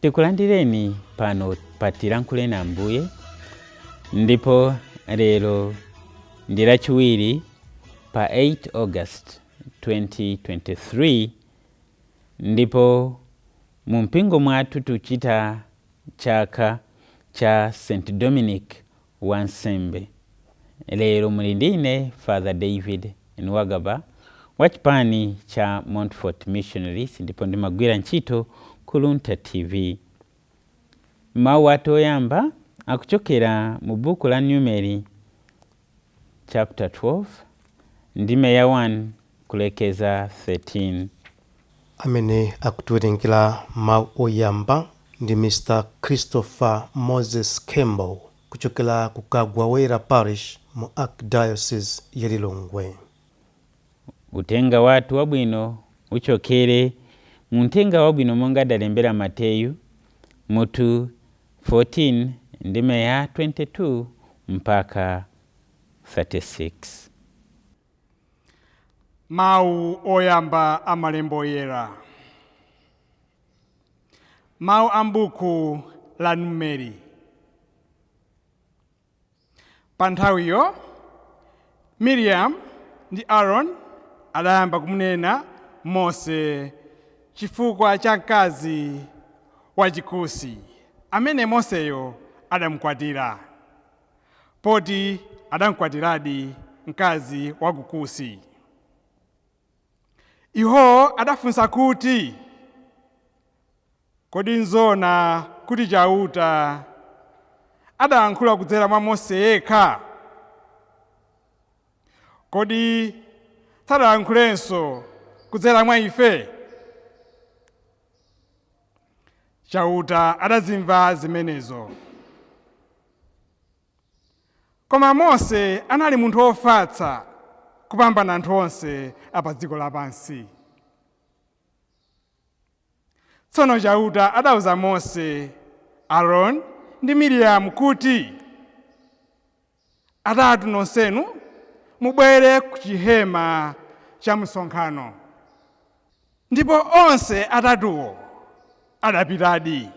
Tikulandireni pano pa Tilankhule na Ambuye, ndipo lero ndi Lachiwiri pa 8 August 2023, ndipo mu mpingo mwathu tuchita chaka cha St Dominic wansembe. Lero muli ndine Father David Nwagaba wa chipani cha Montfort Missionaries, ndipo ndimagwira ntchito ku Luntha TV. Mawu athu oyamba akuchokera mu buku la Numeri chapter 12 ndime ya 1 kulekeza 13. Amene akutiwerengera mawu oyamba ndi Mr Christopher Moses Campbell kuchokera ku Kagwawera Parish mu Archdiocese ya Lilongwe. Uthenga wathu wabwino uchokere mu Uthenga Wabwino monga adalembera Mateyu mutu 14 ndime ya 22 mpaka 36. Mawu oyamba a Malembo Oyera. Mawu a m'buku la Numeri. Pa nthawiyo Miriam ndi Aaroni adayamba kumunena Mose chifukwa cha mkazi wachikusi amene Moseyo adamukwatira, poti adamkwatiradi mkazi wa ku Kusi. Iwo adafunsa kuti, Kodi nzoona kuti Chauta adalankhula kudzera mwa Mose yekha? Kodi sadalankhulenso kudzera mwa ife? Chauta adazimva zimenezo. Koma Mose anali munthu wofatsa kupambana anthu onse a pa dziko lapansi. Tsono Chauta adauza Mose, Aroni ndi Miriamu kuti, Atatu nonsenu mubwere ku chihema chamsonkhano. Ndipo onse atatuwo adapitadi.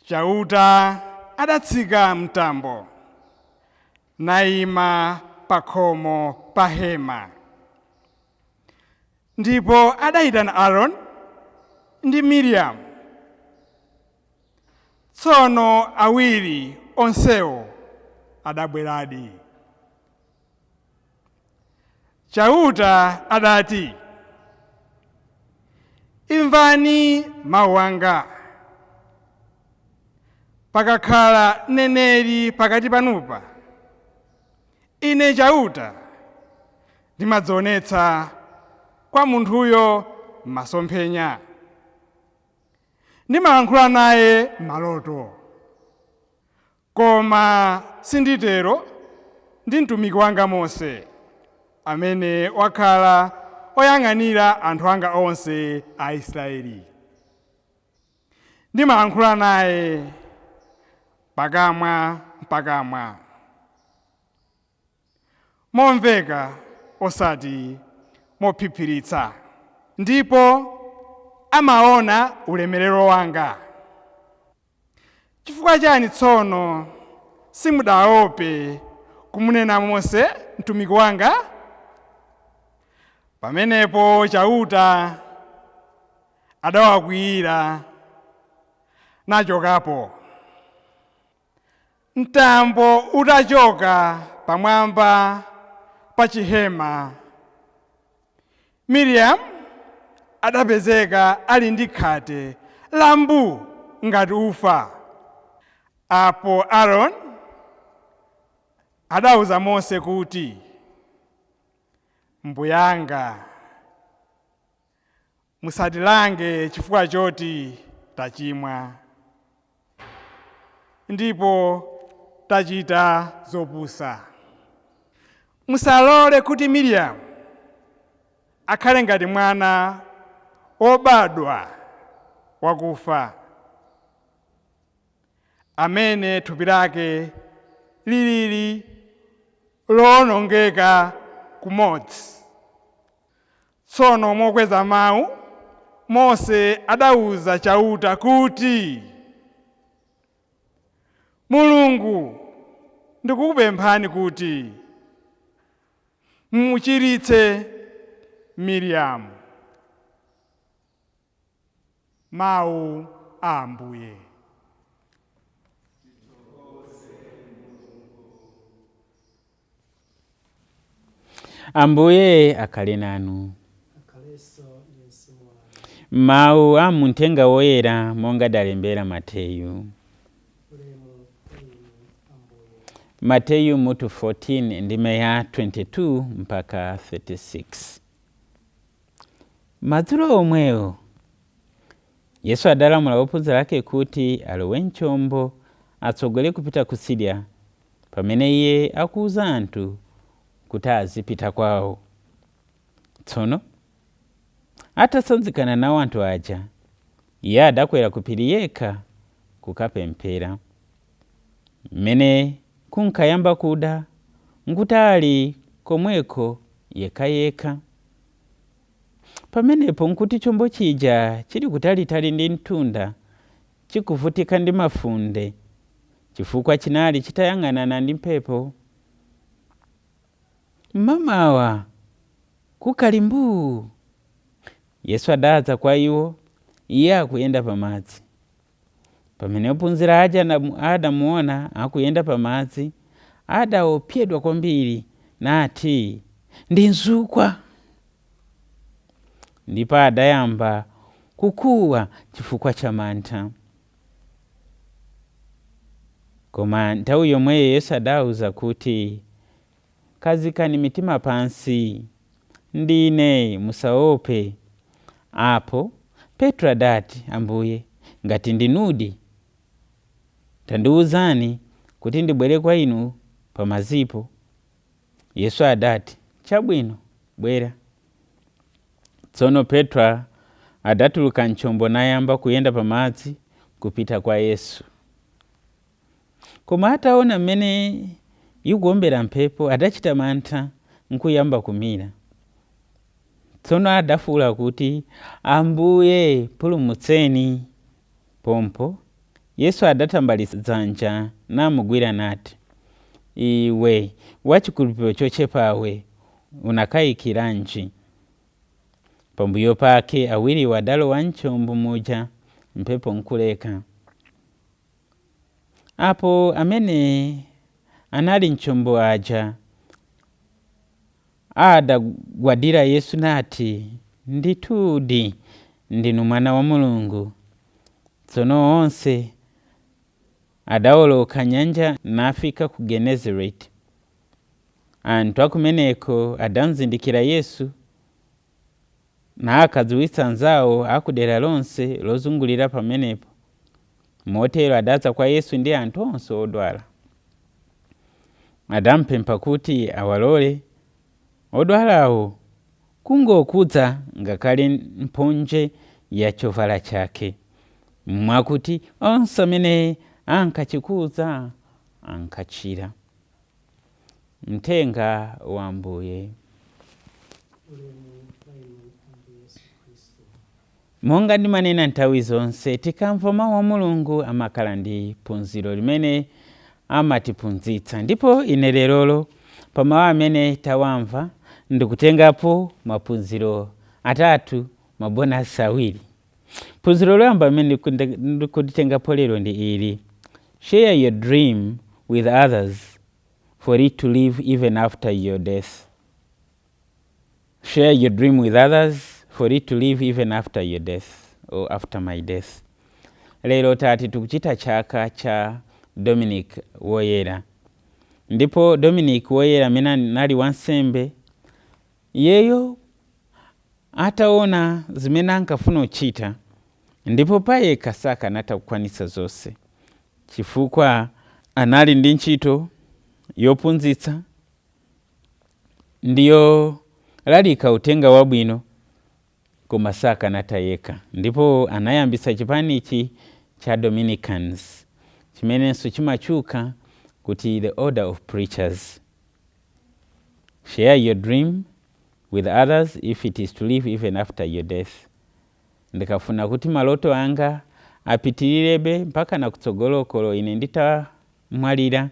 Chauta adatsika m'mtambo, naima pakhomo pa hema. Ndipo adaitana Aroni ndi Miriamu. Tsono awiri onsewo adabweradi. Chauta adati, Imvani mau anga. Pakakhala mneneri pakati panupa, Ine Chauta ndimadzionetsa kwa munthuyo m'masomphenya. Ndimalankhula naye m'maloto. Koma sinditero ndi mtumiki wanga Mose, amene wakhala woyang'anira anthu anga onse Aisraeli. Ndimalankhula naye pakamwa mpakamwa, momveka osati mophiphiritsa, ndipo amaona ulemerero wanga. Chifukwa chani tsono simudaope kumunena Mose mtumiki wanga? Pamenepo Chauta adawakwiyira nachokapo. Mtambo utachoka pamwamba pa chihema, Miriamu adapezeka ali ndi khate la mbuu ngati ufa. Apo Aroni adauza Mose kuti, Mbuyanga, musatilange chifukwa choti tachimwa ndipo tachita zopusa. Musalole kuti Miriamu akhale ngati mwana wobadwa wakufa, amene thupi lake lilili Lowonongeka kumodzi. Tsono mokweza mawu, Mose adawuza Chauta kuti, Mulungu, ndikukupemphani kuti mumuchiritse Miriamu. Mawu a Ambuye. Ambuye akhale nanu. Mawu a muthenga woyera monga adalembera Mateyu. Mateyu mutu 14 ndime ya 22 mpaka 36. Madzulo omwewo Yesu adalamula ophunzira ake kuti alowe mchombo atsogole kupita kutsidya, pamene iye akuuza anthu kuti azipita kwawo. Tsono atatsanzikana nawo anthu aja, iye adakwera ku phiri yekha kukapemphera. Mmene kunkayamba kuda, nkuti ali komweko yekhayekha. Pamenepo nkuti chombo chija chili kutalitali ndi mtunda, chikuvutika ndi mafunde, chifukwa chinali chitayang'anana ndi mphepo. Mmamawa kukali mbuu, Yesu adadza kwa iwo, iye akuyenda pa madzi. Pamene ophunzira aja adamuona akuyenda pa madzi, adaopsedwa kwambiri nati, Ndi mzukwa! Ndipo adayamba kukuwa chifukwa cha mantha. Koma nthawi yomweyo Yesu adawauza kuti, Khazikani mitima pansi, ndine, musaope. Apo Petro adati, Ambuye, ngati ndinudi, tandiwuzani kuti ndibwere kwa inu pamadzipo. Yesu adati, Chabwino, bwera. Tsono Petro adatuluka m'chombo nayamba kuyenda pa madzi kupita kwa Yesu. Koma ataona m'mene ikuombera mphepo, adachita mantha nkuyamba kumira. Tsono adafuula kuti, Ambuye, pulumutseni! Pompo Yesu adatambalitsa dzanja namugwira nati, Iwe wa chikhulupiriro chochepawe, unakayikiranji? Pambuyo pake awiriwo adalowa m'chombo muja, mphepo nkuleka. Apo amene anali m'chombo aja adagwadira Yesu nati, Ndithudi ndinu Mwana wa Mulungu. Tsono onse adaoloka nyanja nafika ku Genesarete. Anthu akumeneko adamzindikira Yesu, nakadziwitsa anzao a ku dera lonse lozungulira pamenepo. Motero adadza kwa Yesu ndi anthu onse odwala. Adampempha kuti awalole odwalawo kungokhudza ngakhale mphonje ya chovala chake, mwakuti onse amene ankachikhudza ankachira. Mthenga wa Ambuye. Monga ndimanena nthawi zonse, tikamva mawu a Mulungu amakhala ndi phunziro limene amatiphunzitsa. Ndipo ine lerolo pa mawu amene tawamva ndikutengapo maphunziro atatu, mabonasi awiri. Phunziro loyamba limene ndikulitengapo lero ndi ili: Share your dream with others for it to live even after your death. Share your dream with others for it to live even after your death or after my death. Lero tati tikuchita chaka cha Dominic Woyera. Ndipo Dominic Woyera amene anali wansembe, iyeyo ataona zimene ankafuna kuchita, ndipo payekha sakanatha kukwanitsa zonse, chifukwa anali ndi ntchito yophunzitsa ndi yolalika uthenga wabwino, koma sakanatha yekha. Ndipo anayambitsa chipanichi cha Dominicans, chimenenso chimatchuka kuti the Order of Preachers. Share your dream with others if it is to live even after your death. Ndikafuna kuti maloto anga apitirirebe mpaka na kutsogolokolo ine nditamwalira,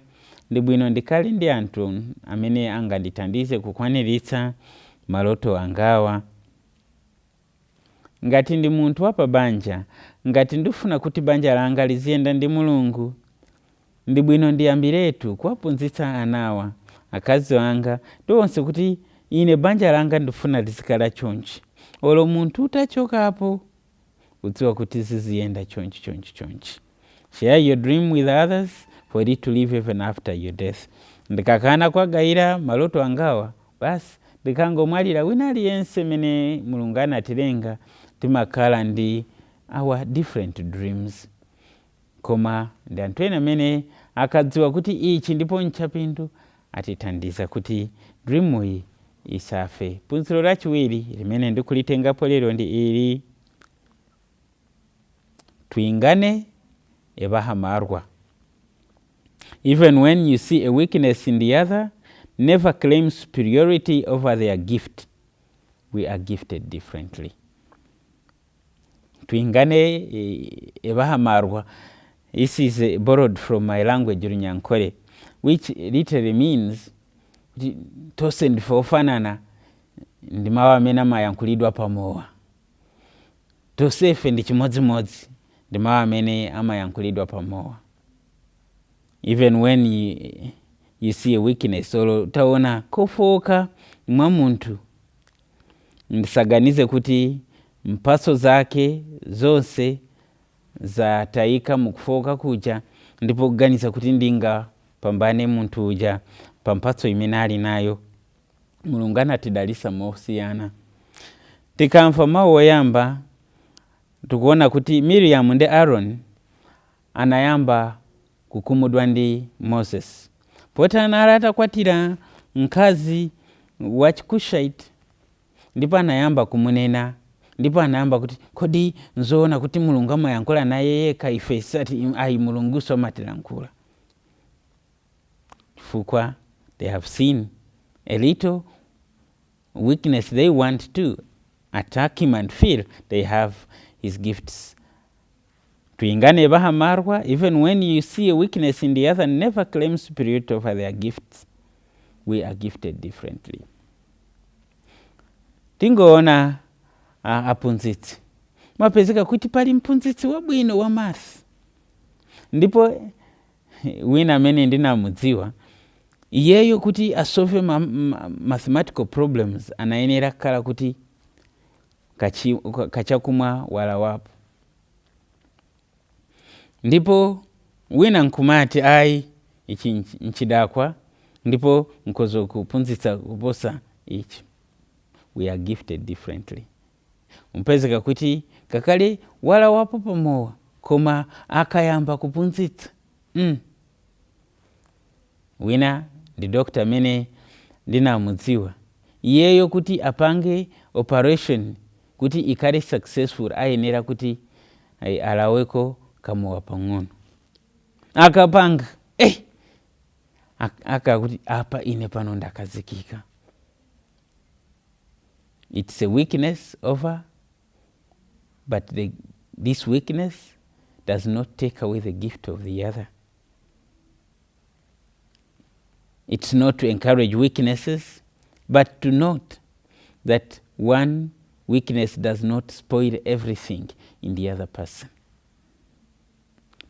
ndi bwino ndikhale ndi anthu amene angandithandize kukwaniritsa maloto angawa. Ngati ndi munthu wa pabanja, ngati ndifuna kuti banja langa liziyenda ndi Mulungu, ndi bwino ndiyambiretu kuwaphunzitsa anawa, akazi anga ndi onse kuti ine banja langa ndifuna lizikhala chonchi. Olo munthu utachokapo udziwa kuti ziziyenda chonchi, chonchi, chonchi. Share your dream with others for it to live even after your death. Ndikakana kwagayira maloto angawa, basi ndikangomwalira, wina aliyense mene Mulungu anatilenga timakhala ndi our different dreams, koma ndi anthu ena amene akadziwa kuti ichi ndipo nchapindu atithandiza kuti dream iyi isafe. Phunziro lachiwiri limene ndikulitengapo lero ndi ili: twingane ebahamarwa. Even when you see a weakness in the other, never claim superiority over their gift. We are gifted differently. Twingane ebahamarwa. This is borrowed from my language, Runyankore, which literally means kuti tonse ndife ofanana, ndi mawu amene amayankhulidwa pamowa. Tonsefe ndi chimodzimodzi, ndi mawu amene amayankhulidwa pamowa. Even when you see a weakness, olo taona kofoka mwa munthu, ndisaganize kuti mphatso zake zonse zatayika mukufoka kuja, ndipo kuganiza kuti ndingapambane munthu uja pa mphatso imene ali nayo. Mulungu anatidalitsa mosiyana. Tikamva mawu oyamba, tikuona kuti Miriam ndi Aaron anayamba kukhumudwa ndi Moses poti anali atakwatira mkazi wa Chikushite, ndipo anayamba kumunena, ndipo anayamba kuti, "Kodi nzoona kuti Mulungu amayankhula naye yekha, ife sati ayi? Mulunguso amatilankhula?" Chifukwa they have seen a little weakness, they want to attack him and feel they have his gifts. Twingane bahamarwa. Even when you see a weakness in the other, never claim superiority over their gifts. We are gifted differently. Tingoona aphunzitsi, mapezeka kuti pali mphunzitsi wabwino wa maths, ndipo wina amene ndinamudziwa iyeyo, kuti asolve mathematical problems anayenera kukhala kuti kachakumwa walawapo. Ndipo wina nkumati, "Ayi, ichi nchidakwa ndipo nkhoza kuphunzitsa kuposa ichi." We are gifted differently. Umpezeka kuti kakale walawapo pamowa, koma akayamba kuphunzitsa. Wina ndi doctor amene ndinamudziwa, iyeyo kuti apange operation kuti ikhale successful ayenera kuti alaweko kamowa pang'ono. Akapanga akakuti, "Apa ine pano ndakazikika." It's a weakness over, but this weakness does not take away the gift of the other. It's not to encourage weaknesses, but to note that one weakness does not spoil everything in the other person.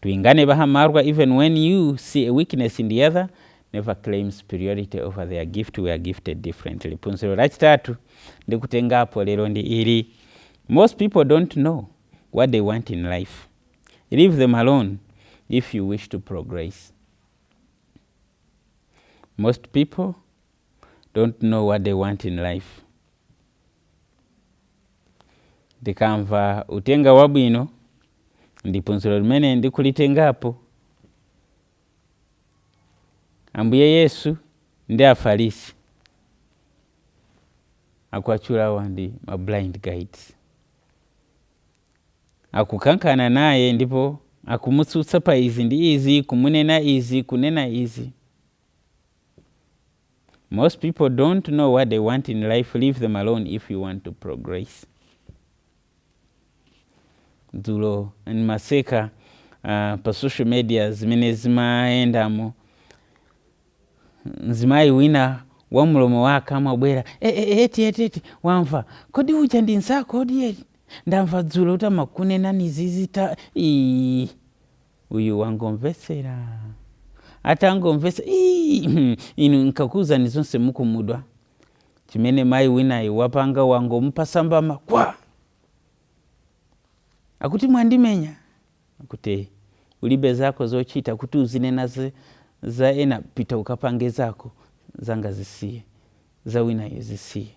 Twingane bahamarwa. Even when you see a weakness in the other, never claim superiority over their gift. We are gifted differently. Phunziro lachitatu ndikutengapo lero ndi ili: most people don't know what they want in life. Leave them alone if you wish to progress. Most people don't know what they want in life. Ndikamva utenga wabwino, ndi phunziro limene ndikulitengapo, Ambuye Yesu ndi Afarisi akuatchulawa ndi ma blind guides, akukankhana naye ndipo akumutsutsa pa izi ndi izi, kumunena izi, kunena izi. Most people don't know what they want in life. Leave them alone if you want to progress. Dzulo ndimaseka pa social media zimene zimayendamo. Mzimayi wina wa mlomo wake amabwera, "E, e, eti eti eti, wamva kodi uja ndi nzako odi eti ndamva dzulo kuti amakunenani zizi ta ii." Uyu wangomvetsera, atangomvetsa, "Ii, inu nkakuwuzani zonse mukumudwa." Chimene mayi winayi wapanga, wangomupasa mbama kwa, akuti, "Mwandimenya." Akuti, "Ulibe zako zochita kuti uzinena za ena? Pita ukapange zako, zanga zisiye, za winayo zisiye."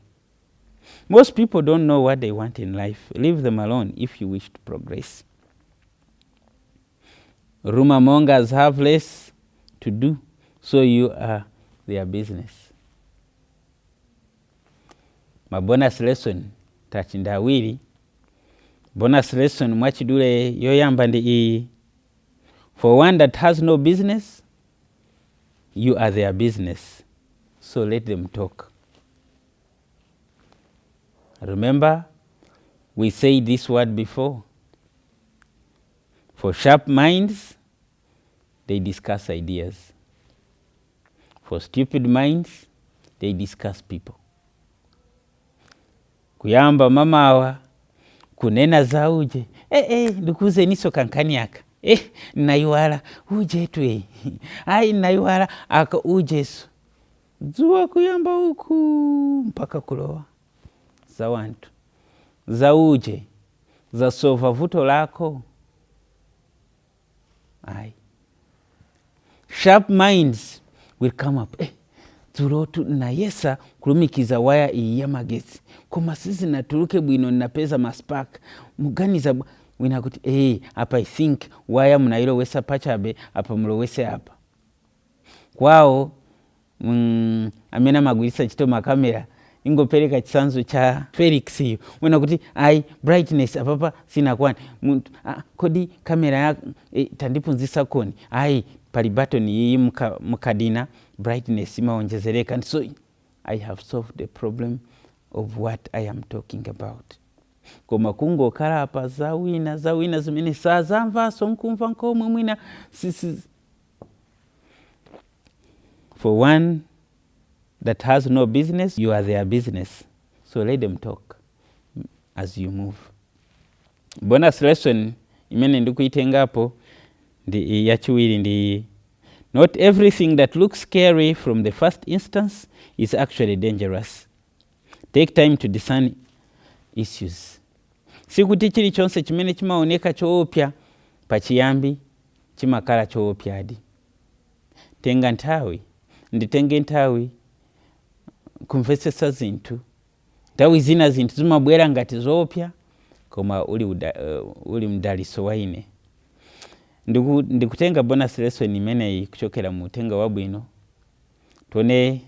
Most people don't know what they want in life. Leave them alone if you wish to progress. Rumor mongers have less to do, so you are their business. Ma bonus lesson tachinda awiri. Bonus lesson mwachidule yoyamba ndi iyi: for one that has no business, you are their business, so let them talk. Remember, we said this word before: for sharp minds, they discuss ideas; for stupid minds, they discuss people. Kuyamba mamawa kunena za uje, "Eh, eh, ndikuuzeniso kankhani aka, eh, naiwala ujetu, eh, ayi, naiwala aka ujeso." Dzuwa kuyamba uku mpaka kulowa, za wanthu, za uje, zasova vuto lako? Ayi. Sharp minds will come up, "Eh, dzulotu nayesa kulumikiza waya iyi ya magetsi koma sizinatuluke bwino, napeza ma spark. Muganiza wina kuti, eh, apa I think waya munayilowesa pachabe, apa mulowese apa." Kwawo amene amagwiritsa ntchito makamera, ingopereka chitsanzo cha Felix iyo, mwina kuti, "Ayi, brightness apapa sinakwani." Munthu, "Ah, kodi kamera ya tandiphunzitsa koni." "Ayi, pali button iyi, mukadina brightness imaonjezereka." And so I have solved the problem of what I am talking about. Koma kungokhala apa zawina zawina zimene sazamvanso nkumva nkomwe mwina For one that has no business, you are their business, so let them talk as you move. Bonus lesson imene ndikuitengapo ndi yachiwiri, ndi: not everything that looks scary from the first instance is actually dangerous. Take time to discern issues. Sikuti chilichonse chimene chimaoneka choopsa pachiyambi chimakhala choopsadi. Tenga nthawi, nditenge nthawi kumvetsetsa zinthu. Nthawi zina zinthu zimabwera ngati zoopsa, koma uli mdaliso wa ine. Ndikutenga bonus lesson imeneyi kuchokera mu Uthenga Wabwino. Tione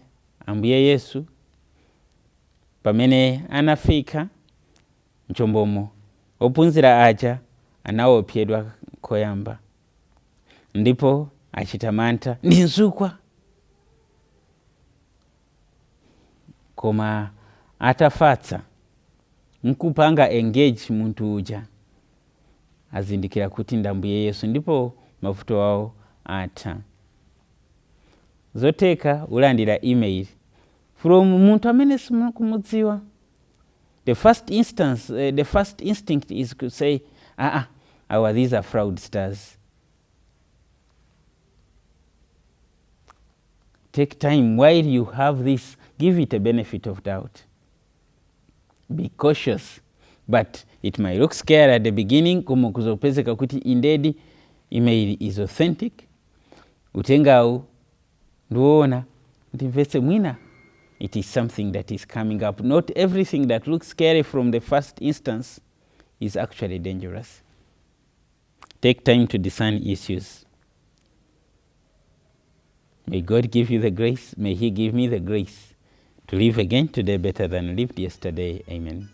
Ambuye Yesu pamene anafika mchombomo, ophunzira aja anaopsedwa koyamba ndipo achita mantha ndi mzukwa, koma atafatsa nkupanga engage munthu uja, azindikira kuti ndi Ambuye Yesu ndipo mavuto awo atha. Zotheka ulandira email from munthu amene simukumudziwa. The first instance, the first instinct is to say, "Ah, ah, our, these are fraudsters." Take time while you have this. Give it a benefit of doubt. Be cautious, but it might look scary at the beginning, koma kuzopezeka kuti indeed email is authentic, uthengawu ndiwoona, ndimvetse mwina it is something that is coming up. Not everything that looks scary from the first instance is actually dangerous. Take time to discern issues. May God give you the grace. May He give me the grace to live again today better than lived yesterday. Amen.